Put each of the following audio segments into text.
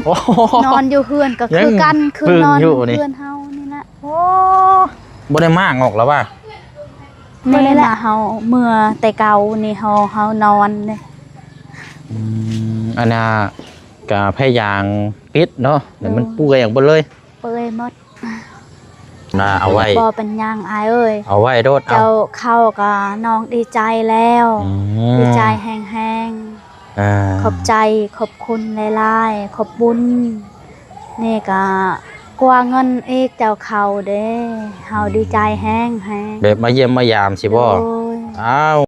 ໂອ້ ນອນຢູ່ເຮືອນກໍຄືກັນ ຍັງ ຄືນອນຢູ່ນີ້ ເຮືອນເຮົານີ້ລະ. ໂອ້ ບໍ່ໄດ້ມ້າງອອກລະວ່າ? ແມ່ນລະ ເຮົາເມື່ອແຕ່ເກົ່ານີ້ ເຮົາ ເຮົານອນເດ້. ອືມ ອັນນ່າ ກະພະຍາຍາມປິດເນາະ ແຕ່ມັນ ໂດຍ ເປື່ອຍອອກເບິດເລີຍ. ເປື່ອຍໝົດ. ນະ ເອົາໄວ້ ບໍ່ເປັນຫຍັງອ້າຍເອີຍ ເອົາໄວ້ໂລດ. ເຈົ້າ ເອົາ ເຂົ້າກໍນ້ອງດີໃຈແລ້ວ. ອືມ ດີໃຈແຮງໆ. ອ່າ ຂອບໃຈ ຂອບຄຸນຫຼາຍໆ ຂອບບຸນ. ນີ້ກໍກວ່າເງິນອີກ ເຈົ້າເຂົ້າເດ້ ເຮົາ ອືມ ດີໃຈແຮງໆ. ແບບມາຢ້ຽມມາຢາມຊິບໍ່? ໂດຍ. ອ້າວ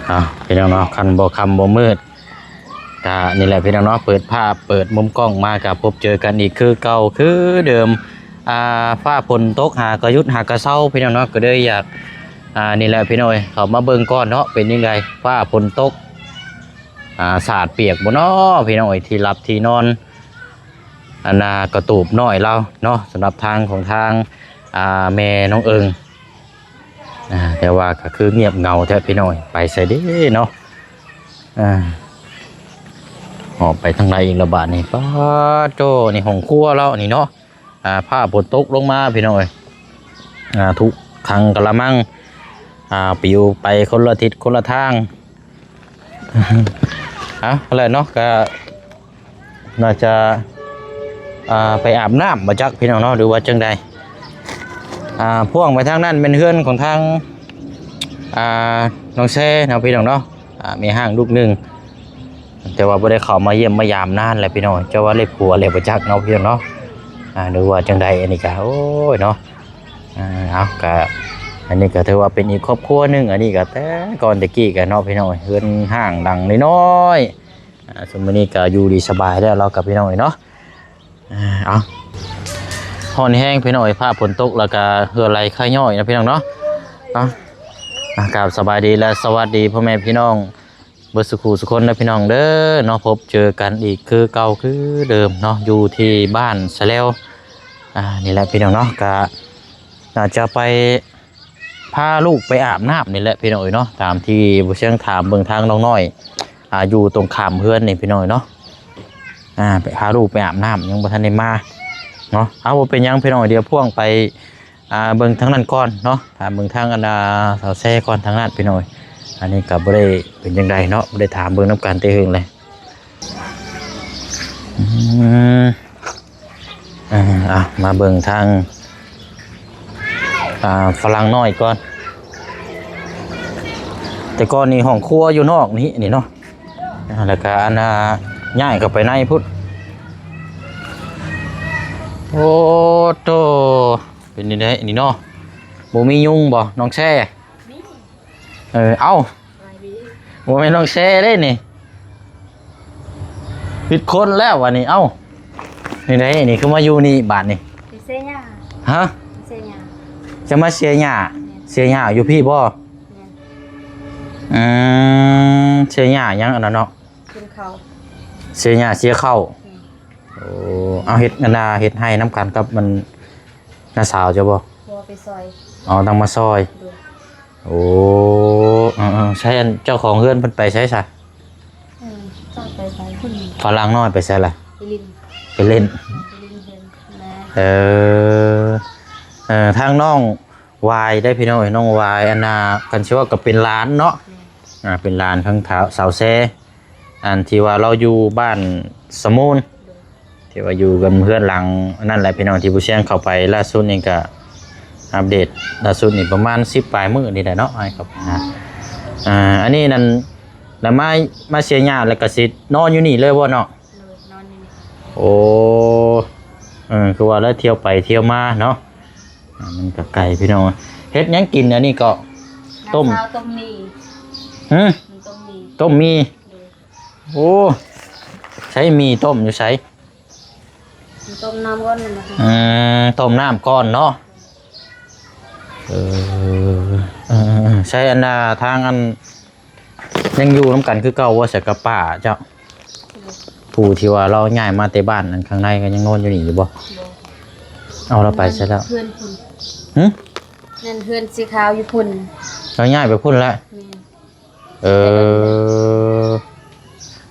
ເອົາ ພີ່ນ້ອງເນາະ ຄັນບໍ່ຄ່ຳບໍ່ມືດ ກະນີ້ແຫຼະພີ່ນ້ອງເນາະ ເປີດພາບເປີດມຸມກ້ອງມາ ກະພົບເຈີກັນອີກຄືເກົ່າຄືເດີມ. ອ່າ ຟ້າຝົນຕົກຫາກະຢຸດຫາກະເຊົາພີ່ນ້ອງເນາະ ກໍເລີຍຢາກ ອ່າ ນີ້ແຫຼະພີ່ນ້ອງເອີຍ ເຂົ້າມາເບິ່ງກ່ອນເນາະ ເປັນຈັ່ງໃດ ຟ້າຝົນຕົກ ອ່າ ສາດປຽກບໍ່ເນາະພີ່ນ້ອງເອີຍ ທີ່ຫຼັບທີ່ນອນ ອັນນ່າ ກະຕູບນ້ອຍລາວເນາະ ສຳລັບທາງຂອງທາງ ອ່າ ແມ່ນ້ອງເອີງ. ອ່າ ແຕ່ວ່າກໍຄືງຽບເຫງົາແທ້ພີ່ນ້ອງເອີຍ ໄປໃສເດ້ເນາະ. ອ່າ ອອກໄປທາງໃດອີກລະບາດນີ້? ປາດໂທ້ ນີ້ຫ້ອງຄົວລາວນີ້ເນາະ. ອ່າ ຟ້າຝົນຕົກລົງມາພີ່ນ້ອງເອີຍ ອ່າ ທຸກຖັງກະລະມັງ ອ່າ ປິວໄປຄົນລະທິດຄົນລະທາງ. ເອົາ ຫັ້ນແຫຼະເນາະ ກະໜ້າຈະ ອ່າ ໄປອາບນ້ຳບໍ່ຈັກພີ່ນ້ອງເນາະ ຫຼືວ່າຈັ່ງໃດ. ອ່າ ພວງໄປທາງນັ້ນແມ່ນເຮືອນຂອງທາງ ອ່າ ນ້ອງແຊເນາະພີ່ນ້ອງເນາະ. ອ່າ ມີຮ້າງລູກໜຶ່ງ ແຕ່ວ່າບໍ່ໄດ້ເຂົ້າມາຢ້ຽມມາຢາມນານແລ້ວພີ່ນ້ອງ ເຈົ້າວ່າໄດ້ຜົວແລ້ວບໍ່ຈັກເນາະພີ່ນ້ອງເນາະ. ອ່າ ຫຼືວ່າຈັ່ງໃດ ອັນນີ້ກະ ໂອ້ຍເນາະ. ອ່າ ເອົາ ກະ ອັນນີ້ກະຖືວ່າເປັນອີກຄອບຄົວໜຶ່ງ ອັນນີ້ກະແຕ່ກ່ອນແຕ່ກີ້ກະເນາະພີ່ນ້ອງ ເຮືອນຮ້າງຫຼັງນ້ອຍໆ. ອ່າ ຊຸມມື້ນີ້ກະຢູ່ດີສະບາຍແລ້ວລາວກັບພີ່ນ້ອງເນາະ. ອ່າ ເອົາ ຮ້ອນແຮງພີ່ນ້ອງເອີຍ ຟ້າຝົນຕົກ ແລ້ວກະເຫື່ອໄຫຼໄຄຍ້ອຍນະພີ່ນ້ອງເນາະ. ເອົາ ອ່າ ກາບສະບາຍດີ ແລະ ສະຫວັດດີພໍ່ແມ່ພີ່ນ້ອງເບິດສູ່ຄູ່ສູ່ຄົນເດີພີ່ນ້ອງເດີເນາະ. ພົບເຈີກັນອີກຄືເກົ່າຄືເດີມເນາະ ຢູ່ທີ່ບ້ານສະແລວ. ອ່າ ນີ້ແຫຼະພີ່ນ້ອງເນາະ ກະໜ້າຈະໄປ ພາລູກໄປອາບນ້ຳນີ້ແຫຼະພີ່ນ້ອງເອີຍເນາະ ຕາມທີ່ບໍ່ຊຽງຖາມເບິ່ງທາງນ້ອງນ້ອຍ ອ່າ ຢູ່ຕົງຂ້າມເຮືອນນີ້ພີ່ນ້ອງເອີຍເນາະ. ອ່າ ໄປພາລູກໄປອາບນ້ຳ ຍັງບໍ່ທັນໄດ້ມາເນາະ. ເອົາ ບໍ່ເປັນຫຍັງພີ່ນ້ອງ ດຽວພວງໄປ ອ່າ ເບິ່ງທາງນັ້ນກ່ອນເນາະ ຖາມເບິ່ງທາງອັນ ອ່າ ສາວແຊກ່ອນທາງນັ້ນພີ່ນ້ອງເອີຍ. ອັນນີ້ກໍບໍ່ໄດ້ເປັນຈັ່ງໃດເນາະ ບໍ່ໄດ້ຖາມເບິ່ງນຳກັນແຕ່ເຫິງແລ້ວ. ອືມ ອ່າ ເອົາ ມາເບິ່ງທາງ ອ່າ ຝຣັ່ງນ້ອຍກ່ອນ. ແຕ່ກ່ອນນີ້ຫ້ອງຄົວຢູ່ນອກນີ້ ນີ້ເນາະ ອ່າ ແລ້ວກະອັນ ອ່າ ຍ້າຍເຂົ້າໄປໃນພຸ້ນ. ໂອ້ໂຕ ເປັນຈັ່ງໃດນີ້ເນາະ ບໍ່ມີຍຸງບໍ່ນ້ອງແຊ? ເອີ ເອົ້າ ສະບາຍດີ ບໍ່ແມ່ນນ້ອງແຊເດ້ນີ້ ຜິດຄົນແລ້ວບາດນີ້. ເອົ້າ ນີ້ໃດນີ້ ຄືມາຢູ່ນີ້ບາດນີ້? ໄປເຊຍາ. ຮະ? ໄປເຊຍາ. ຈະມາເຊຍາ? ແມ່ນ. ເຊຍາຢູ່ພີ້ບໍ່? ແມ່ນ. ອືມ ເຊຍາຫຍັງອັນນັ້ນເນາະ? ກິນເຂົ້າ. ເຊຍາເຊຍເຂົ້າ. ແມ່ນ. ໂອ້ ເອົາ ເຮັດອັນນ່າ ເຮັດໄຮ່ນຳກັນກັບມັນ ນ້າສາວເຈົ້າບໍ່? ບໍ່ ໄປຊ່ອຍ. ອໍ ຕ້ອງມາຊ່ອຍ. ໂດຍ. ໂອ້ ເອີໆ ໃຊ້ອັນເຈົ້າຂອງເຮືອນເພິ່ນໄປໃສຊະ? ເອີ ເຈົ້າໄປໃສພຸ້ນ? ຝຣັ່ງນ້ອຍໄປໃສລະ? ໄປຫຼິ້ນ. ໄປຫຼິ້ນ. ໄປຫຼິ້ນເຮືອນແມ່. ເອີ ເອີ ທາງນ້ອງວາຍໄດ໋ພີ່ນ້ອງເອີຍ ນ້ອງວາຍ ອັນນ່າ ຄັນຊິເວົ້າກໍເປັນຫຼານເນາະ. ແມ່ນ. ອ່າ ເປັນຫຼານຂອງທ້າວ ສາວແຊ ອັນທີ່ວ່າລາວຢູ່ບ້ານສະມູນ ໂດຍ. ທີ່ວ່າຢູ່ກັບເຮືອນຫຼັງນັ້ນແຫຼະພີ່ນ້ອງ ທີ່ຜູ້ຊຽງເຂົ້າໄປລ່າສຸດນີ້ກະອັບເດດລ່າສຸດນີ້ປະມານສິບປາຍມື້ນີ້ແຫຼະເນາະ ອ້າຍເຂົ້າໄປຫາ. ອ່າ ອັນນີ້ນັ້ນລະມາ ມາເຊຍາແລ້ວກະຊິນອນຢູ່ນີ້ເລີຍບໍ່ນ້ອງ? ໂດຍ ນອນຢູ່ນີ້. ໂອ້ ເອີ ຄືວ່າລະທ່ຽວໄປທ່ຽວມາເນາະ. ອ່າ ມັນກະໄກພີ່ນ້ອງ. ເຮັດຫຍັງກິນອັນນີ້ກໍ? ນ້ອງສາວຕົ້ມໝີ່. ຫື? ຕົ້ມໝີ່. ຕົ້ມໝີ່. ໂດຍ. ໂອ້ ໃຊ້ໝີ່ຕົ້ມຢູ່ໃສ? ຕົ້ມນ້ຳກ່ອນນັ້ນນະ. ອືມ ຕົ້ມນ້ຳກ່ອນເນາະ. ເອີ ເອີໆໆ ໃຊ້ອັນນ່າ ທາງອັນ ຍັງຢູ່ນຳກັນຄືເກົ່າບໍ່ ຊະກັບປ້າເຈົ້າ? ຜູ້ທີ່ວ່າລາວຍ້າຍມາແຕ່ບ້ານອັນຂ້າງໃນ ກໍຍັງນອນຢູ່ນີ້ຢູ່ບໍ່? ບໍ່ ເອົາລາວໄປໃສແລ້ວ? ເຮືອນພຸ້ນ. ຫື? ນັ້ນເຮືອນສີຂາວຢູ່ພຸ້ນ. ລາວຍ້າຍໄປພຸ້ນແລ້ວ? ແມ່ນ. ເອີ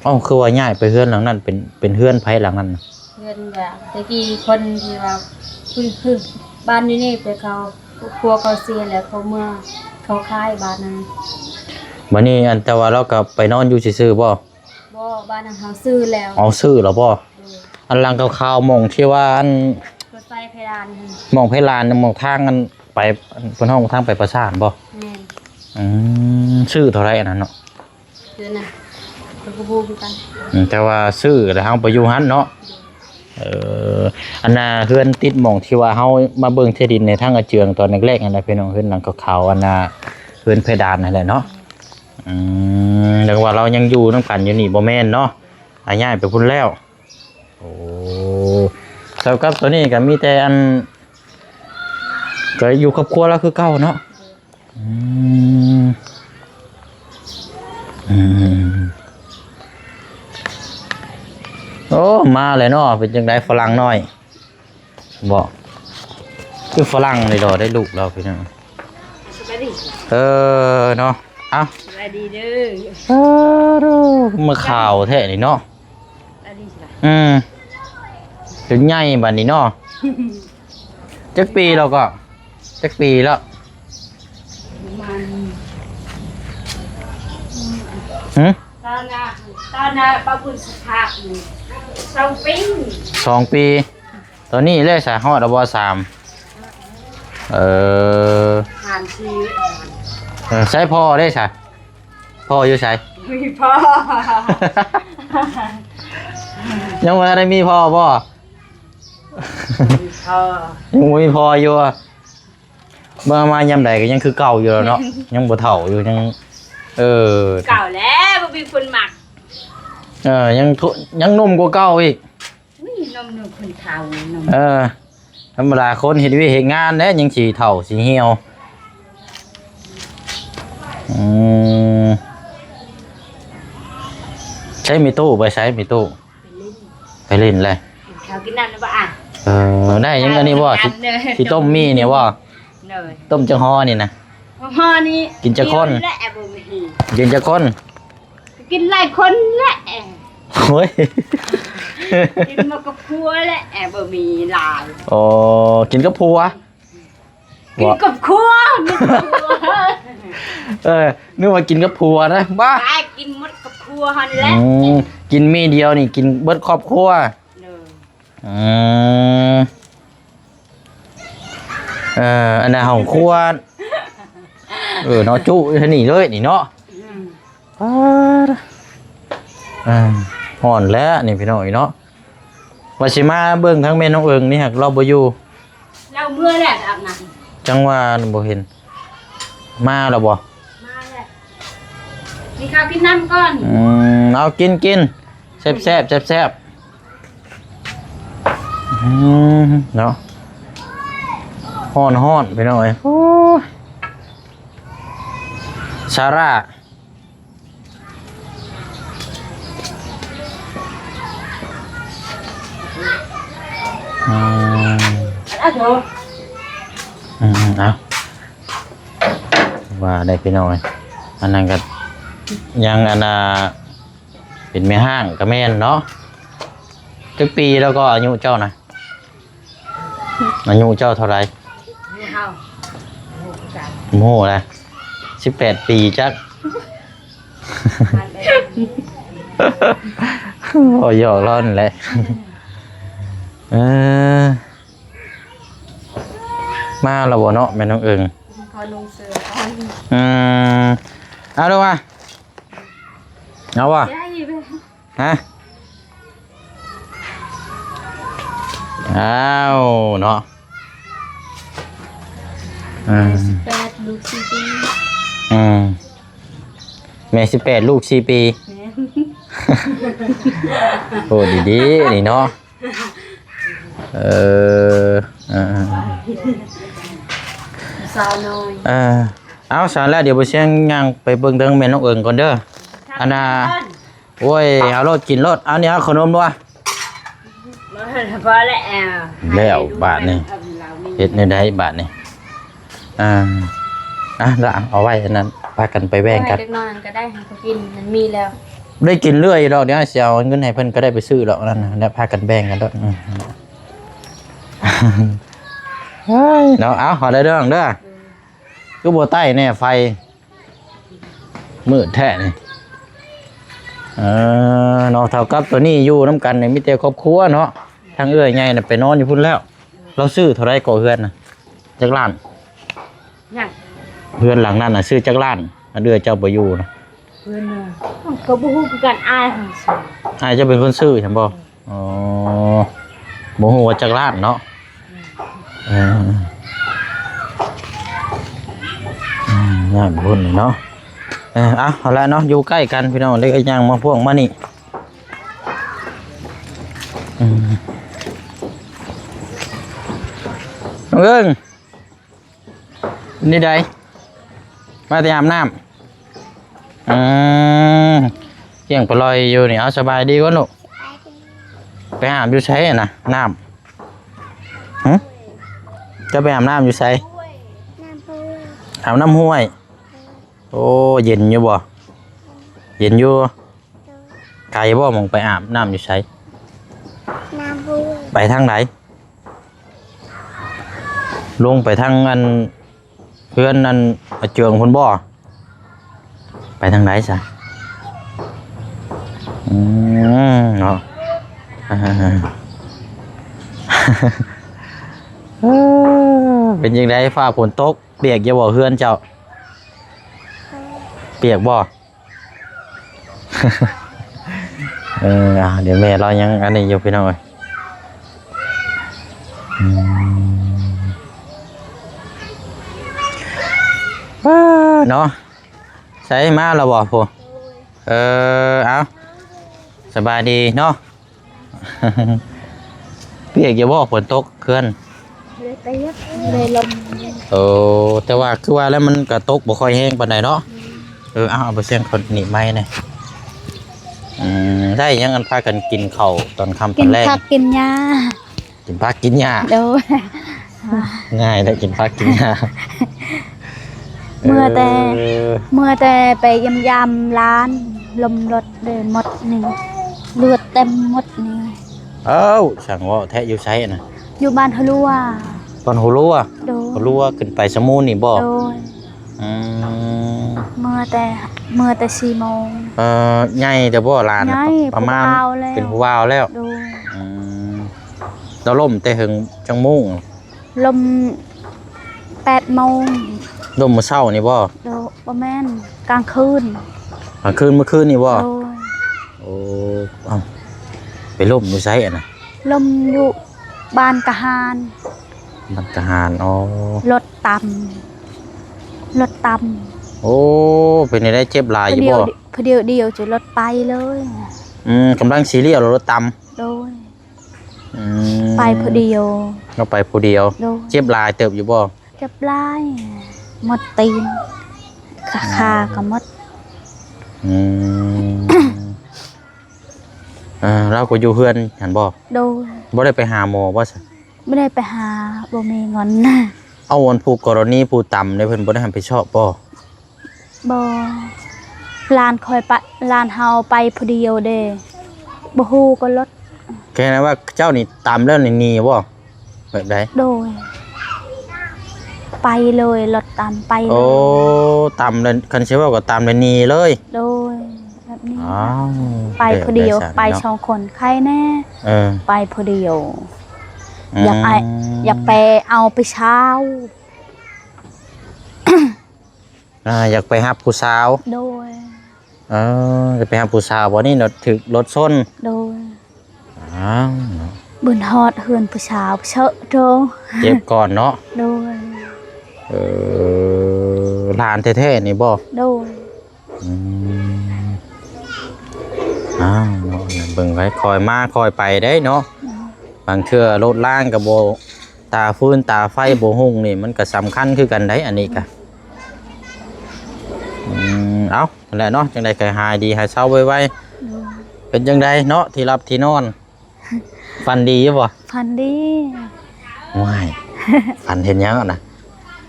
ເອົ້າ ຄືວ່າຍ້າຍໄປເຮືອນຫຼັງນັ້ນ ເປັນ ເປັນເຮືອນໃຜຫຼັງນັ້ນ? ເຮືອນວ່າແຕ່ກີ້ຄົນທີ່ວ່າ ຄື ຄືບ້ານຢູ່ນີ້ ແຕ່ເຂົາ ຄອບຄົວເຂົາເສຍແລ້ວ ເຂົາເມືອ ເຂົາຂາຍບ້ານນັ້ນ. ບັດນີ້ອັນ ແຕ່ວ່າລາວກໍໄປນອນຢູ່ຊື່ໆບໍ່? ບໍ່ ບ້ານນັ້ນເຮົາຊື້ແລ້ວ. ເອົາ ຊື້ແລ້ວບໍ່? ໂດຍ. ອັນຫຼັງຂາວໆ ໝ່ອງທີ່ວ່າອັນ ເພິ່ນໃສ່ເພດານຫັ້ນ. ໝ່ອງເພດານ ໝ່ອງທາງອັນໄປ ເພິ່ນຮ້ອງທາງໄປປາສາດບໍ່? ແມ່ນ. ອືມ ຊື້ເທົ່າໃດອັນນັ້ນເນາະ? ເດືອນນະ ຂ້ອຍກໍບໍ່ຮູ້ຄືກັນ. ອືມ ແຕ່ວ່າຊື້ແລ້ວເຮົາໄປຢູ່ຫັ້ນເນາະ. ເອີ ອັນນ່າ ເຮືອນຕິດໝ່ອງທີ່ວ່າເຮົາມາເບິ່ງທີ່ດິນໃນທາງອາເຈືອງຕອນແລກໆ ຫັ້ນນະ ພີ່ນ້ອງ ເຮືອນຫຼັງຂາວໆ ອັນນ່າ ເຮືອນເພດານຫັ້ນແຫຼະເນາະ. ອືມ ຈັ່ງວ່າລາວຍັງຢູ່ນຳກັນຢູ່ນີ້ບໍ່ແມ່ນເນາະ ອາ ຍ້າຍໄປພຸ້ນແລ້ວ. ໂອ້ ສຳລັບໂຕນີ້ກໍມີແຕ່ອັນ ກໍຢູ່ຄອບຄົວລາວຄືເກົ່າເນາະ. ອືມ ອືມ ໂອ້ ມາແລ້ວເນາະ. ເປັນຈັ່ງໃດຝຣັ່ງນ້ອຍ? ບໍ່ ຄືຝຣັ່ງນີ້ດອກ ໄດ້ລູກລາວພີ່ນ້ອງ. ສະບາຍດີ. ເອີເນາະ ເອົ້າ ສະບາຍດີເດີ. ເອີ ໂອ້ ມາຂາວແທ້ນີ້ເນາະ. ສະບາຍດີ. ອືມ ຈົນໃຫຍ່ບັດນີ້ເນາະ. ຈັກປີແລ້ວກໍ? ຈັກປີແລ້ວ? ປະມານ ຫື? ຕອນນະ ຕອນນະ ປະບຸນສະພາບນີ້ ສອງປີ ສອງປີ. ຕອນນີ້ເລີຍສະ ຮອດແລ້ວບໍ່? ສາມ ເອີ ສາມສີ່. ເອີ ໃສພໍ່ເດ້ສະ? ພໍ່ຢູ່ໃສ? ບໍ່ມີພໍ່. ຍັງບໍ່ທັນໄດ້ມີພໍ່ບໍ່? ບໍ່ມີພໍ່. ຍັງບໍ່ມີພໍ່ຢູ່. ເບິ່ງມາຍາມໃດກໍຍັງຄືເກົ່າຢູ່ແລ້ວເນາະ. ຍັງບໍ່ເຖົ້າຢູ່ ຍັງ ເອີ ເກົ່າແລ້ວ ບໍ່ມີຄົນມັກ. ເອີ ຍັງ ຍັງໜຸ່ມກວ່າເກົ່າອີກ. ອຸ້ຍ ໜຸ່ມ ໜຸ່ມ ຄົນເຖົ້າ ໜຸ່ມ. ເອີ ທຳມະດາຄົນເຮັດວຽກເຮັດງານແຫຼະ ຍັງຊິເຖົ້າຊິຫ່ຽວ. ອືມ ໃຊ້ມີຕູ້ ໄປໃຊ້ມີຕູ້? ໄປຫຼິ້ນ ໄປຫຼິ້ນແຫຼະ. ກິນເຂົ້າກິນນ້ຳແລ້ວບໍ່ອະ? ເອີ ໄດ້ຍັງອັນນີ້ບໍ່? ຊິ ຊິຕົ້ມໝີ່ນີ້ບໍ່? ໂດຍ. ຕົ້ມຈັກຫໍ່ນີ້ນະ? ຫໍ່ນີ້ ກິນຈັກຄົນ? ແຫຼະ ບໍ່ມີ. ກິນຈັກຄົນ? ກິນຫຼາຍຄົນແຫຼະ. ໂອ້ຍ ກິນມາກັບຜົວແຫຼະ ບໍ່ມີຫຼາຍ. ອໍ ກິນກັບຜົວ? ກິນກັບຄົວ ກິນກັບຜົວ. ເອີ ນຶກວ່າກິນກັບຜົວນະ. ບ້າ ກິນໝົດກັບຄົວຫັ້ນແຫຼະ. ອືມ ກິນມີດຽວນີ້ກິນເບິດຄອບຄົວ. ໂດຍ. ອືມ ເອີ ອັນນັ້ນຫ້ອງຄົວ. ເອີ ເນາະ ຈຸຢູ່ເທິງນີ້ເລີຍນີ້ເນາະ. ອືມ ປາດ ອ່າ ຮ້ອນແລ້ວນີ້ພີ່ນ້ອງເອີຍເນາະ. ວ່າຊິມາເບິ່ງທາງແມ່ນ້ອງເອີງນີ້ ຫາກລາວບໍ່ຢູ່. ລາວເມືອແລ້ວໄປອາບນ້ຳ. ຈັ່ງວ່າບໍ່ເຫັນມາແລ້ວບໍ່? ມາແລ້ວ. ກິນເຂົ້າກິນນ້ຳກ່ອນ. ອືມ ເອົາ ກິນ ກິນ ແຊບໆ ແຊບໆ. ອືມ ເນາະ ຮ້ອນໆ ພີ່ນ້ອງເອີຍ. ໂອ້ຍ ຊາຣາ ອືມ ອືມ ເອົາ ວ່າໄດ້ພີ່ນ້ອງເອີຍ. ອັນນັ້ນກໍຍັງ ອັນນ່າ ເປັນແມ່ຮ້າງກໍແມ່ນເນາະ. ຈັກປີແລ້ວກໍອາຍຸເຈົ້ານະ? ອາຍຸເຈົ້າເທົ່າໃດ? ອາຍຸເຮົາ ບໍ່ຮູ້ຄືກັນ. ບໍ່ຮູ້ລະ ສິບແປດປີຈັກ. ບໍ່ ຫຍອກລ້ອນແຫຼະ. ເອີ ມາແລ້ວບໍ່ເນາະ ແມ່ນ້ອງເອີງ? ຂໍລົງເສືອກ່ອນ. ອືມ ເອົາເດີວ່າ ເອົາວ່າ ຮະ? ອ້າວ ເນາະ ອືມ ແມ່ສິບແປດ ລູກສີ່ປີ. ອືມ ແມ່ສິບແປດ ລູກສີ່ປີ. ແມ່ນ. ໂອ້ ດີໆ ນີ້ເນາະ. ເອີ ເອີ ເອີ ສາວນ້ອຍ. ເອີ ເອົາ ຊັ້ນແລ້ວ ດຽວບໍ່ຊຽງຍ່າງໄປເບິ່ງເທິງແມ່ນ້ອງເອີງກ່ອນເດີ. ອັນນ່າ ໂອ້ຍ ເອົາໂລດ ກິນໂລດ ເອົານີ້ ເອົາຂະໜົມດ້ວຍ ພໍແລ້ວ ແລ້ວບາດນີ້ ເຮັດແນວໃດບາດນີ້? ອ່າ ອ່ະ ລະເອົາໄວ້ອັນນັ້ນ ພາກັນໄປແບ່ງກັນ ເອົາໄວ້ຈັກໜ້ອຍກໍໄດ້ ໃຫ້ເຂົາກິນ ມັນມີແລ້ວ ໄດ້ກິນເລື້ອຍຢູ່ດອກ. ດຽວຊິເອົາເງິນໃຫ້ເພິ່ນກໍໄດ້ ໄປຊື້ດອກນັ້ນ ແລ້ວພາກັນແບ່ງກັນໂລດ. ອືມ ເຮີ້ຍ ເນາະ ເອົາ ຂໍໄດ້ເດີ້ ເດີ້ ຄືບໍ່ໄຕ້ແດ່ໄຟ ມືດແທ້ນີ້ ເອີ ເນາະ ເທົ່າກັບໂຕນີ້ຢູ່ນຳກັນນີ້ມີແຕ່ຄອບຄົວເນາະ. ທາງເອື້ອຍໃຫຍ່ນະໄປນອນຢູ່ພຸ້ນແລ້ວ. ລາວຊື້ເທົ່າໃດເກາະເຮືອນນະ? ຈັກລ້ານ? ຍັງ ເຮືອນຫຼັງນັ້ນນະຊື້ຈັກລ້ານ? ອັນເອື້ອຍເຈົ້າໄປຢູ່ນະ ເຮືອນນະ ກໍບໍ່ຮູ້ຄືກັນ ອ້າຍເຮົາຊື້ ອ້າຍເຈົ້າເປັນຄົນຊື້ຊັ້ນບໍ່? ອໍ ບໍ່ຮູ້ວ່າຈັກລ້ານເນາະ. ອືມ ເອີ ອືມ ງາມພຸ້ນເນາະ. ເອີ ເອົາ ເອົາລະເນາະ ຢູ່ໃກ້ກັນພີ່ນ້ອງ ເລີຍຍ່າງມາພວງມານີ້. ອືມ ນ້ອງເອີງ ນີ້ໃດ ມາແຕ່ອາບນ້ຳ. ອືມ ກຽງປະລອຍຢູ່ນີ້. ເອົາ ສະບາຍດີກ່ອນລູກ. ສະບາຍດີ. ໄປອາບຢູ່ໃສນະ ນ້ຳ? ຫຶ ເຈົ້າໄປອາບນ້ຳຢູ່ໃສ? ຫ້ວຍ ນ້ຳຫ້ວຍ ອາບນ້ຳຫ້ວຍ. ໂອ້ ເຢັນຢູ່ບໍ່? ເຢັນຢູ່. ໂດຍ. ໄກບໍ່ ໝ່ອງໄປອາບນ້ຳຢູ່ໃສ? ນ້ຳຫ້ວຍ. ໄປທາງໃດ? ລົງໄປທາງອັນ ເຮືອນອັນອາເຈືອງພຸ້ນບໍ່? ໄປທາງໃດຊະ? ອືມ ເນາະ ເປັນຈັ່ງໃດ ຟ້າຝົນຕົກ ປຽກຢູ່ບໍ່ເຮືອນເຈົ້າ? ປຽກບໍ່? ເອີ ອ່າ ດຽວແມ່ລາວຍັງອັນນີ້ຢູ່ພີ່ນ້ອງເອີຍ. ອືມ ເອີ ເນາະ ໃສມາແລ້ວບໍ່? ໂອ້ຍ ເອີ ເອົາ ສະບາຍດີເນາະ. ປຽກຢູ່ບໍ່ ຝົນຕົກເຂື່ອນ? ບໍ່ໄດ້ປຽກ ບໍ່ໄດ້ລົມ. ໂອ້ ແຕ່ວ່າຄືວ່າແລ້ວ ມັນກະຕົກບໍ່ຄ່ອຍແຮງປານໃດເນາະ. ເອີ ເອົາ ເອົາໄປສຽງຄົນໜີບໄມ້ແດ່. ອືມ ໄດ້ຫຍັງ ອັນພາກັນກິນເຂົ້າຕອນຄ່ຳຕອນແລງ? ກິນຜັກກິນຫຍ້າ. ກິນຜັກກິນຫຍ້າ. ໂດຍ. ງ່າຍແທ້ ກິນຜັກກິນຫຍ້າ. ເມື່ອແຕ່ ເອີ ເມື່ອແຕ່ໄປຢ້ຽມຢາມຫຼານ ລົມລົດເດີໝົດນີ້ ເລືອດເຕັມໝົດນີ້. ເອົ້າ ຊ່າງເວົ້າແທ້. ຢູ່ໃສນະ? ຢູ່ບ້ານຫົວລົວ. ບ້ານຫົວລົວ? ໂດຍ. ຫົວລົວຂຶ້ນໄປຊະມູນນີ້ບໍ່? ໂດຍ. ອືມ ເມື່ອແຕ່ ເມື່ອແຕ່ສີ່ໂມງ. ເອີ ໃຫຍ່ແລ້ວບໍ່ຫຼານ? ໃຫຍ່ ປະມານ ຜູ້ບ່າວແລ້ວ ເປັນຜູ້ບ່າວແລ້ວ. ໂດຍ. ອືມ ລາວລົ້ມແຕ່ເຫິງຈັກໂມງ? ລົມແປດໂມງ. ລົມມື້ເຊົ້ານີ້ບໍ່? ໂດຍ ບໍ່ແມ່ນ ກາງຄືນ. ກາງຄືນ ມື້ຄືນນີ້ບໍ່? ໂດຍ. ໂອ້ ເອົ້າ ໄປລົ້ມຢູ່ໃສອັນນະ? ລົ້ມຢູ່ບ້ານກະຫານ. ບ້ານກະຫານ ອໍ ລົດຕຳ ລົດຕຳ. ໂອ້ ເປັນຈັ່ງໃດ ເຈັບຫຼາຍຢູ່ບໍ່? ຜູ້ດຽວ ຜູ້ດຽວ ດຽວຈະລົດໄປເລີຍ. ອືມ ກຳລັງຊິລ້ຽວ ລົດຕຳ. ໂດຍ. ອືມ ໄປຜູ້ດຽວ. ເຮົາໄປຜູ້ດຽວ. ໂດຍ. ເຈັບຫຼາຍເຕີບຢູ່ບໍ່? ເຈັບຫຼາຍ ໝົດຕີນ ຂາ ອືມ ຂາກໍໝົດ. ອືມ ເອີ ລາວກໍຢູ່ເຮືອນຫັ້ນບໍ່? ໂດຍ. ບໍ່ໄດ້ໄປຫາໝໍບໍ່ຊະ? ບໍ່ໄດ້ໄປຫາ ບໍ່ມີເງິນ. ເອົາ ອັນຜູ້ກໍລະນີຜູ້ຕຳນີ້ ເພິ່ນບໍ່ໄດ້ຮັບຜິດຊອບບໍ່? ບໍ່ ຫຼານຂ້ອຍປະ ຫຼານເຮົາໄປຜູ້ດຽວເດ້ ບໍ່ຮູ້ກໍລົດ. ແຄ່ນັ້ນວ່າເຈົ້ານີ້ຕຳແລ້ວນີ້ໜີບໍ່? ແບບໃດ? ໂດຍ ໄປເລີຍ ລົດຕຳໄປເລີຍ. ໂອ້ ຕຳແລ້ວ ຄັນຊິເວົ້າກໍຕຳແລ້ວໜີເລີຍ. ໂດຍ ແບບນີ້. ອ້າວ ໄປຜູ້ດຽວ ແປກໃດຊັ້ນເນາະ? ໄປສອງຄົນໄຄແນ່. ເອີ ໄປຜູ້ດຽວ. ອືມ ຢາກໄອ ຢາກໄປເອົາຜູ້ສາວ. ອ່າ ຢາກໄປຮັບຜູ້ສາວ. ໂດຍ. ເອີ ຢາກໄປຮັບຜູ້ສາວ ບັດນີ້ເນາະ ຖືກລົດຊົນ. ໂດຍ. ອ້າວ ເນາະ ເບິ່ງຮອດເຮືອນຜູ້ສາວເຊາະໂຕ ເຈັບກ່ອນເນາະ. ໂດຍ. ເອີ ຫຼານແທ້ໆນີ້ບໍ່? ໂດຍ. ອືມ ອ້າວ ເນາະ ເບິ່ງໄວ້ ຄ່ອຍມາຄ່ອຍໄປເດ້ເນາະ. ໂດຍ. ບາງເທື່ອລົດລາງກໍບໍ່ ຕາຟືນຕາໄຟບໍ່ຮຸ່ງນີ້ ມັນກໍສຳຄັນຄືກັນໄດ໋ ອັນນີ້ກະ. ອືມ ເອົ້າ ແຫຼະເນາະ ຈັ່ງໃດກໍໃຫ້ຫາຍດີຫາຍເຊົາໄວໆ. ໂດຍ. ເປັນຈັ່ງໃດເນາະ ທີ່ຫຼັບທີ່ນອນ ຝັນດີຢູ່ບໍ່? ຝັນດີ. ໂອ້ຍ ຝັນເຫັນຫຍັງຫັ້ນນະ?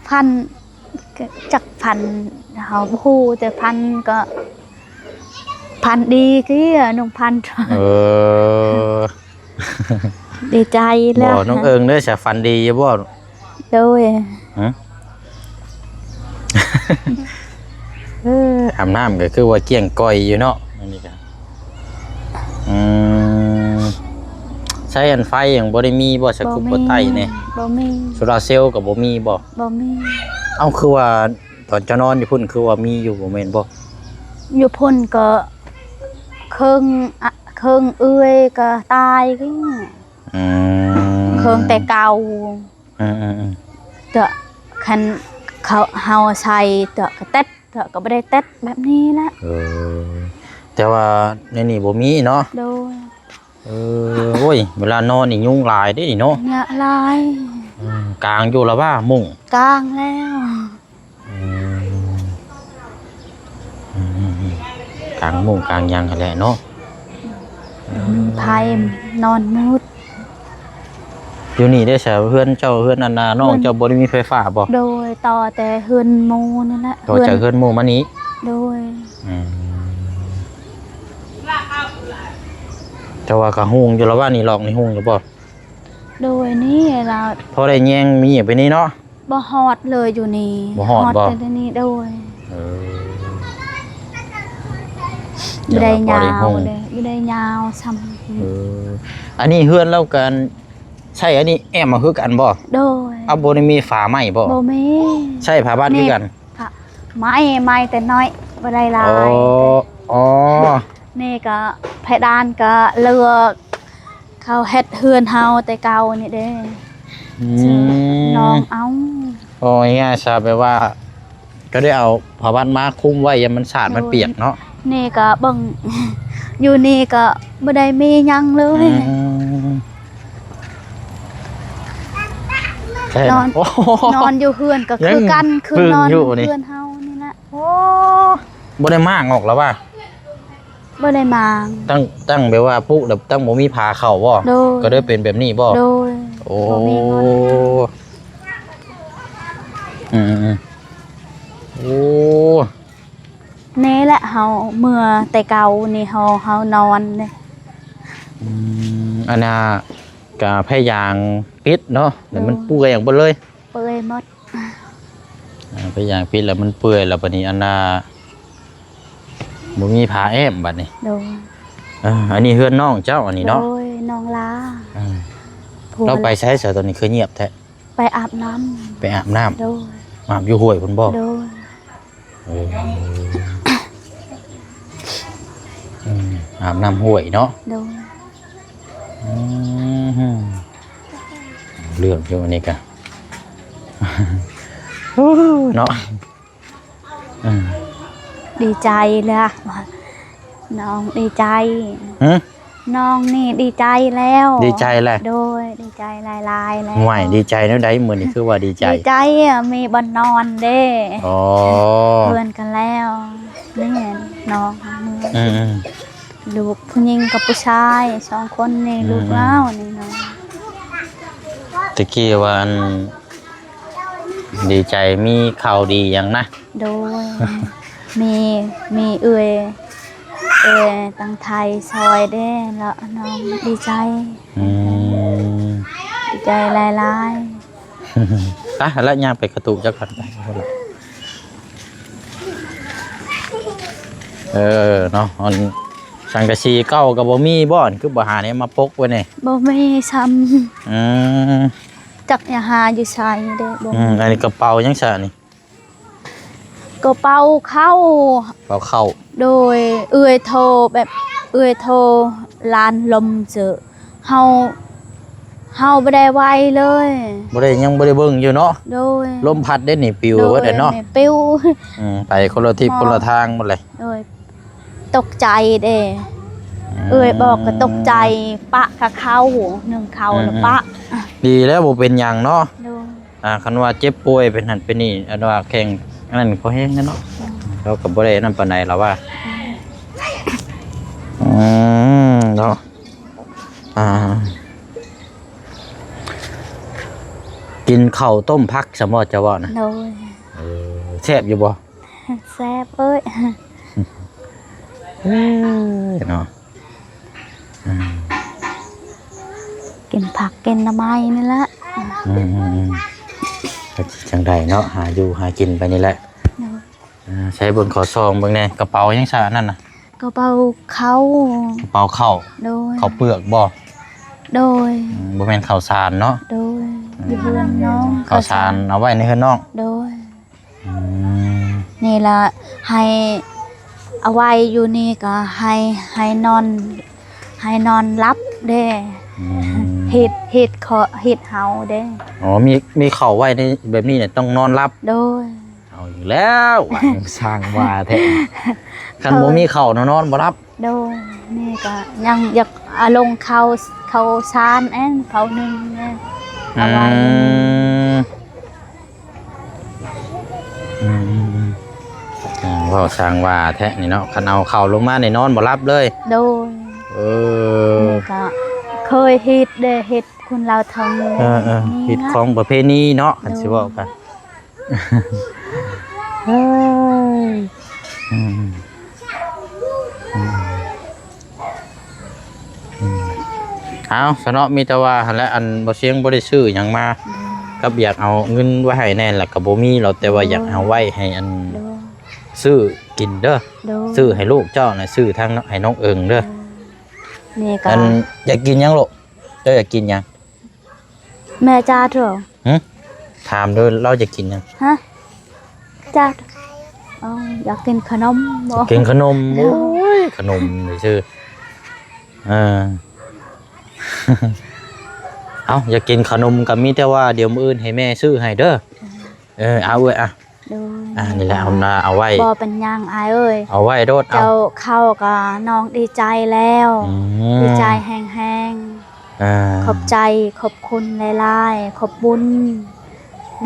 ຝັນ ກໍຈັກຝັນ ເຮົາບໍ່ຮູ້ ແຕ່ຝັນກໍຝັນດີຄືນ້ອງຝັນ. ເອີ ດີໃຈແລ້ວ. ບໍ່ ນ້ອງເອີງເດີ ສະຝັນດີຢູ່ບໍ່? ໂດຍ. ຫຶ? ເອີ ອາບນ້ຳກໍຄືວ່າກ້ຽງກ່ອຍຢູ່ເນາະ ອັນນີ້ກໍ ອືມ ໃຊ້ອັນໄຟຫຍັງບໍ່ໄດ້ມີບໍ່? ສະກຸບບໍ່ໄຕ້ນີ້ ບໍ່ມີ. ໂຊລາເຊວກໍບໍ່ມີບໍ່? ບໍ່ມີ. ເອົ້າ ຄືວ່າຕອນເຈົ້ານອນຢູ່ພຸ້ນ ຄືວ່າມີຢູ່ບໍ່ແມ່ນບໍ່? ຢູ່ພຸ້ນກໍເຄິ່ງ ອະ ເຄິ່ງເອື້ອຍກໍຕາຍ. ອືມ ເຄິ່ງແຕ່ເກົ່າ. ອືມໆໆ ເທື່ອຄັນເຂົາ ເຮົາໃສ່ ເທື່ອກໍເຕັດ ເທື່ອກໍບໍ່ໄດ້ເຕັດ ແບບນີ້ແຫຼະ. ເອີ ແຕ່ວ່າໃນນີ້ບໍ່ມີເນາະ. ໂດຍ. ເອີ ໂອ້ຍ ເວລານອນນີ້ຍຸງຫຼາຍເດ້ນີ້ເນາະ. ຍະຫຼາຍ. ອືມ ກາງຢູ່ລະວ່າມຸ້ງ? ກາງແລ້ວ. ອືມ ອືມໆໆ ກາງມຸ້ງກາງຫຍັງຫັ້ນແຫຼະເນາະ. ມີໄຜນອນມືດ. ຢູ່ນີ້ເດ້ຊະ ເຮືອນເຈົ້າ ເຮືອນອັນນ່າ ນ້ອງເຈົ້າບໍ່ໄດ້ມີໄຟຟ້າບໍ່? ໂດຍ ຕໍ່ແຕ່ເຮືອນໝູ່ນີ້ແຫຼະ. ຕໍ່ຈາກເຮືອນໝູ່ມານີ້? ໂດຍ. ອືມ ແຕ່ວ່າກໍຮຸ່ງຢູ່ລະວ່ານີ້ ລອກນີ້ຮຸ່ງຢູ່ບໍ່? ໂດຍ ນີ້ລະ ພໍໄດ້ແຍງມີຫຍັງໄປນີ້ເນາະ. ບໍ່ຮອດເລີຍຢູ່ນີ້. ບໍ່ຮອດບໍ່? ຮອດແຕ່ນີ້. ໂດຍ. ເອີ ບໍ່ໄດ້ຍາວເດ້ ບໍ່ໄດ້ຍາວສ່ຳ. ເອີ ອັນນີ້ເຮືອນລາວກັນ ໃຊ້ອັນນີ້ແອ້ມມາຄືກັນບໍ່? ໂດຍ. ເອົາ ບໍ່ໄດ້ມີຝາໄມ້ບໍ່? ບໍ່ມີ. ໃຊ້ຜ້າບັດຄືກັນ? ຜ້າໄມ້ ໄມ້ແຕ່ນ້ອຍ ບໍ່ໄດ້ຫຼາຍ. ອໍ ອໍ ນີ້ກໍເພດານກໍເລືອກ ເຂົາເຮັດເຮືອນເຮົາແຕ່ເກົ່ານີ້ເດ້. ອືມ ນ້ອງເອົາ. ໂອ້ຍ ງ່າຍຊະ ແບບວ່າກໍໄດ້ເອົາຜ້າບັດມາຄຸມໄວ້ ຢ່າມັນສາດມັນປຽກເນາະ. ໂດຍ. ນີ້ກໍເບິ່ງ ຢູ່ນີ້ກໍບໍ່ໄດ້ມີຫຍັງເລີຍ. ອືມ ນອນ ໂອ້ ນອນຢູ່ເຮືອນກໍຄືກັນ ຄືນອນຢູ່ເຮືອນເຮົານີ້ແຫຼະ. ໂອ້ ບໍ່ໄດ້ມ້າງອອກລະວ່າ? ບໍ່ໄດ້ມ້າງ. ຕັ້ງ ຕັ້ງແບບວ່າປຸກແລ້ວຕັ້ງບໍ່ມີຜ້າເຂົ້າບໍ່? ໂດຍ. ກໍເລີຍເປັນແບບນີ້ບໍ່? ໂດຍ. ໂອ້ ບໍ່ມີເງິນ. ອືມໆໆ ໂອ້ ນີ້ແຫຼະ ເຮົາເມື່ອແຕ່ເກົ່ານີ້ ເຮົາ ເຮົານອນເດ້. ອືມ ອັນນ່າ ກະພະຍາຍາມປິດເນາະ ແຕ່ມັນ ໂດຍ ເປື່ອຍເບິດເລີຍ. ເປື່ອຍໝົດ. ອ່າ ພະຍາຍາມປິດແລ້ວມັນເປື່ອຍ ແລ້ວບັດນີ້ອັນນ່າ ບໍ່ມີຜ້າແອ້ມບັດນີ້. ໂດຍ. ເອີ ອັນນີ້ເຮືອນນ້ອງເຈົ້າອັນນີ້ເນາະ? ໂດຍ ນ້ອງຫຼ້າ. ເອີ ລາວໄປໃສຊະ ຕອນນີ້ຄືງຽບແທ້? ໄປອາບນ້ຳ. ໄປອາບນ້ຳ. ໂດຍ. ອາບຢູ່ຫ້ວຍພຸ້ນບໍ່? ໂດຍ. ເອີ ອືມ ອາບນ້ຳຫ້ວຍເນາະ. ໂດຍ. ອືມ ເລື່ອງຢູ່ອັນນີ້ກະ ເນາະ. ອືມ ດີໃຈແລ້ວ ນ້ອງດີໃຈ. ຫຶ? ນ້ອງນີ້ດີໃຈແລ້ວ. ດີໃຈແຫຼະ. ໂດຍ ດີໃຈຫຼາຍໆແລ້ວ. ຫວຍ ດີໃຈແນວໃດ? ມື້ນີ້ຄືວ່າດີໃຈ. ດີໃຈ ມີບ່ອນນອນເດ້. ອໍ ເຮືອນກັນແລ້ວ. ນີ້ນ້ອງເມືອ. ອືມໆ ລູກຜູ້ຍິງກັບຜູ້ຊາຍສອງຄົນນີ້. ອືມໆ ລູກລາວນີ້ເນາະ. ຕະກີ້ວ່າອັນ ດີໃຈ ມີຂ່າວດີຫຍັງນະ? ໂດຍ ມີ ມີເອື້ອຍ ເອື້ອຍທາງໄທຊ່ອຍເດ້ ແລ້ວນ້ອງດີໃຈ. ອືມ ດີໃຈຫຼາຍໆ. ໄປ ແລ້ວຍ່າງໄປກະຕຸຈັກພັນໄປ. ເອີ ເນາະ ອັນ ສັງກະສີເກົ່າກໍບໍ່ມີບໍ່? ຄືບໍ່ຫາແນວມາປົກໄວ້ແດ່? ບໍ່ມີຊ້ຳ. ອືມ ຈັກຫາຢູ່ໃສເດ້ ບໍ່ມີ. ອືມ ອັນນີ້ກະເປົາຫຍັງຊະນີ້? ກະເປົາເຂົ້າ. ເປົາເຂົ້າ. ໂດຍ ເອື້ອຍໂທ ແບບເອື້ອຍໂທ ລານລົມເຈີ ເຮົາ ເຮົາບໍ່ໄດ້ໄຫວເລີຍ. ບໍ່ໄດ້ ຍັງບໍ່ໄດ້ເບິ່ງຢູ່ເນາະ. ໂດຍ ລົມພັດເດ້ນີ້ ປິວເບິດເລີຍເນາະ. ໂດຍ ປິວ. ອືມ ໄປຄົນລະທິດຄົນລະທາງໝົດເລີຍ. ໂດຍ ຕົກໃຈເດ້. ອືມ ເອື້ອຍບອກກໍຕົກໃຈ ປະກະເຂົ້າ ໜຶ່ງເຂົ້າແລ້ວປະ. ອືມ ອືມ ດີແລ້ວ ບໍ່ເປັນຫຍັງເນາະ. ໂດຍ. ອ່າ ຄັນວ່າເຈັບປ່ວຍເປັນຫັ້ນເປັນນີ້ ອັນວ່າແຂງອັນນັ້ນກໍແຮງແນ່ເນາະ. ອືມ ລາວກໍບໍ່ໄດ້ນັ້ນປານໃດລາວວ່າ. ອືມ ເນາະ ອ່າ ກິນເຂົ້າຕົ້ມຜັກຊະບໍ່ ເຈົ້າເວົ້ານະ? ໂດຍ. ເອີ ແຊບຢູ່ບໍ່? ແຊບເອີຍ. ເອີ ເນາະ ອືມ ກິນຜັກກິນໜໍ່ໄມ້ນີ້ແຫຼະ. ອືມໆໆ ຈັກຊິຈັ່ງໃດເນາະ ຫາຢູ່ຫາກິນໄປນີ້ແຫຼະ. ໂດຍ. ອ່າ ໃຊ້ເບິ່ງ ຂໍສ່ອງເບິ່ງແດ່ ກະເປົາຫຍັງຊະອັນນັ້ນນະ? ກະເປົາເຂົ້າ. ກະເປົາເຂົ້າ. ໂດຍ. ເຂົ້າເປືອກບໍ່? ໂດຍ. ອືມ ບໍ່ແມ່ນເຂົ້າສານເນາະ? ໂດຍ. ອືມ ຢູ່ເຮືອນນ້ອງ. ເຂົ້າສານເອົາໄວ້ໃນເຮືອນນ້ອງ? ໂດຍ. ອືມ ນີ້ລະ ໃຫ້ເອົາໄວ້ຢູ່ນີ້ກໍໃຫ້ ໃຫ້ນອນ ໃຫ້ນອນຫຼັບເດ້. ອືມ ເຮັດ ເຮັດເຂາະ ເຮັດເຮົາເດ້. ອໍ ມີ ມີເຂົ້າໄວ້ໃນແບບນີ້ນະ ຕ້ອງນອນຫຼັບ. ໂດຍ. ເອົາອີກແລ້ວ ວ່າຊ່າງວ່າແທ້ ຄັນບໍ່ມີເຂົ້ານະ ນອນບໍ່ຫຼັບ. ໂດຍ. ນີ້ກໍຍັງຢາກອາລົງເຂົ້າ ເຂົ້າສານແອນເຂົ້າໜຶ່ງແດ່ ອືມ ເອົາໄວ້. ອືມ ອືມ ອືມ ອືມ ອ່າ ເວົ້າຊ່າງວ່າແທ້ນີ້ເນາະ ຄັນເອົາເຂົ້າລົງມານີ້ນອນບໍ່ຫຼັບເລີຍ. ໂດຍ. ເອີ ນີ້ກໍເຄີຍເຮັດເດ້ ເຮັດຄຸນລາວທອງ. ເອີໆ ນີ້ ເຮັດຂອງປະເພນີເນາະ ຄັນຊິເວົ້າກໍ. ໂດຍ. ເອີ ອືມ ອືມ ອືມ ເອົາຊະເນາະ ມີແຕ່ວ່າຫັ້ນແຫຼະ ອັນບໍ່ຊຽງບໍ່ໄດ້ຊື້ຫຍັງມາ ກັບຢາກເອົາເງິນໄວ້ໃຫ້ແດ່ ແລ້ວກໍບໍ່ມີແລ້ວ ແຕ່ວ່າຢາກເອົາໄວ້ໃຫ້ອັນ ໂດຍ ຊື້ກິນເດີ. ໂດຍ. ຊື້ໃຫ້ລູກເຈົ້ານະ ຊື້ທາງໃຫ້ນ້ອງເອີງເດີ. ໂດຍ. ນີ້ກໍ ອັນ ຢາກກິນຫຍັງລູກ? ເຈົ້າຢາກກິນຫຍັງ? ແມ່ຈາດເຖາະ. ຫຶ? ຖາມເດີ ລາວຢາກກິນຫຍັງ? ຮະ? ຈາດ. ອໍ ຢາກກິນຂະໜົມບໍ? ຢາກກິນຂະໜົມ. ໂອ້ຍ ຂະໜົມຊື່. ເອີ ເອົ້າ ຢາກກິນຂະໜົມກໍມີແຕ່ວ່າດຽວມື້ອື່ນໃຫ້ແມ່ຊື້ໃຫ້ເດີ. ເອີ ເອົາເອີຍ ອ່ະ. ໂດຍ. ອ່າ ນີ້ແຫຼະ ເອົານາ ເອົາໄວ້ ບໍ່ເປັນຫຍັງອ້າຍເອີຍ ເອົາໄວ້ໂລດ. ເຈົ້າເຂົ້າກໍນ້ອງດີໃຈແລ້ວ. ອືມ ດີໃຈແຮງໆ. ອ່າ ຂອບໃຈ ຂອບຄຸນຫຼາຍໆ ຂອບບຸນ.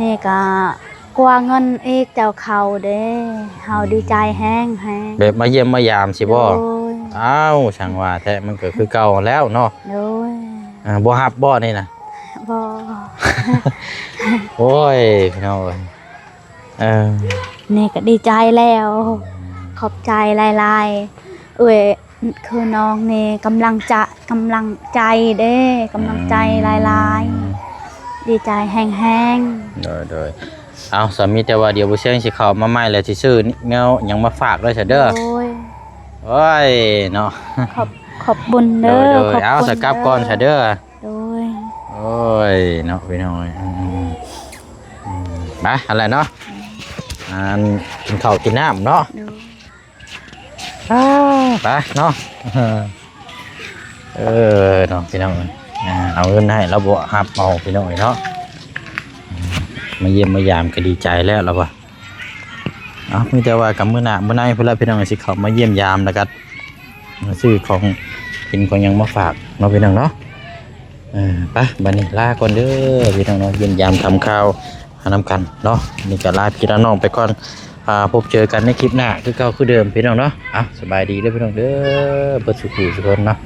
ນີ້ກໍກວ່າເງິນອີກເຈົ້າເຂົ້າເດ້ ເຮົາ ອືມ ດີໃຈແຮງໆ. ແບບມາຢ້ຽມມາຢາມຊິບໍ່? ໂດຍ. ອ້າວ ຊ່າງວ່າແທ້ ມັນກໍຄືເກົ່າແລ້ວເນາະ. ໂດຍ. ອ່າ ບໍ່ຮັບບໍ່ນີ້ນະ? ບໍ່. ໂອ້ຍ ພີ່ນ້ອງເອີຍ. ເອີ ນີ້ກໍດີໃຈແລ້ວ. ອືມ ຂອບໃຈຫຼາຍໆ ເອື້ອຍ ຄືນ້ອງນີ້ກຳລັງຈະ ກຳລັງໃຈເດ້ ກຳລັງໃຈຫຼາຍໆ. ອືມ ດີໃຈແຮງໆ. ໂດຍໆ. ເອົາ ສາມີແຕ່ວ່າດຽວບໍ່ຊຽງຊິເຂົ້າມາໃໝ່ ແລ້ວຊິຊື້ແນວຫຍັງມາຝາກເດີຊະເດີ. ໂດຍ. ໂອ້ຍ ເນາະ ຂອບ ຂອບບຸນເດີ. ໂດຍໆ. ເອົາ ສະກັບກ່ອນຊະເດີ. ໂດຍ. ໂອ້ຍ ເນາະ ພີ່ນ້ອງເອີຍ. ອືມໆໆ ມາ ຫັ້ນແຫຼະເນາະ ອັນ ກິນເຂົ້າກິນນ້ຳເນາະ. ໂດຍ. ອ່າ ໄປເນາະ. ເອີ ເນາະ ພີ່ນ້ອງເອີຍ. ອ່າ ເອົາເງິນໃຫ້ລາວບໍ່ຮັບເອົາ ພີ່ນ້ອງເອີຍເນາະ. ອືມ ມາຢ້ຽມມາຢາມກໍດີໃຈແລ້ວລາວວ່າ. ເອົາ ມີແຕ່ວ່າກັບມື້ໜ້າມື້ໃນພຸ້ນລະ ພີ່ນ້ອງເອີຍ ຊິເຂົ້າມາຢ້ຽມຢາມ ແລ້ວກໍຊື້ຂອງກິນຂອງຫຍັງມາຝາກເນາະ ພີ່ນ້ອງເນາະ. ເອີ ໄປ ບັດນີ້ລາກ່ອນເດີ ພີ່ນ້ອງເນາະ. ຢ້ຽມຢາມຖາມຂ່າວຫານຳກັນເນາະ. ນີ້ກໍລາພີ່ລານ້ອງໄປກ່ອນ. ອ່າ ພົບເຈີກັນໃນຄລິບໜ້າຄືເກົ່າຄືເດີມ ພີ່ນ້ອງເນາະ. ເອົາ ສະບາຍດີເດີ ພີ່ນ້ອງເດີ ເບິດສູ່ຜູ້ສູ່ຄົນເນາະ.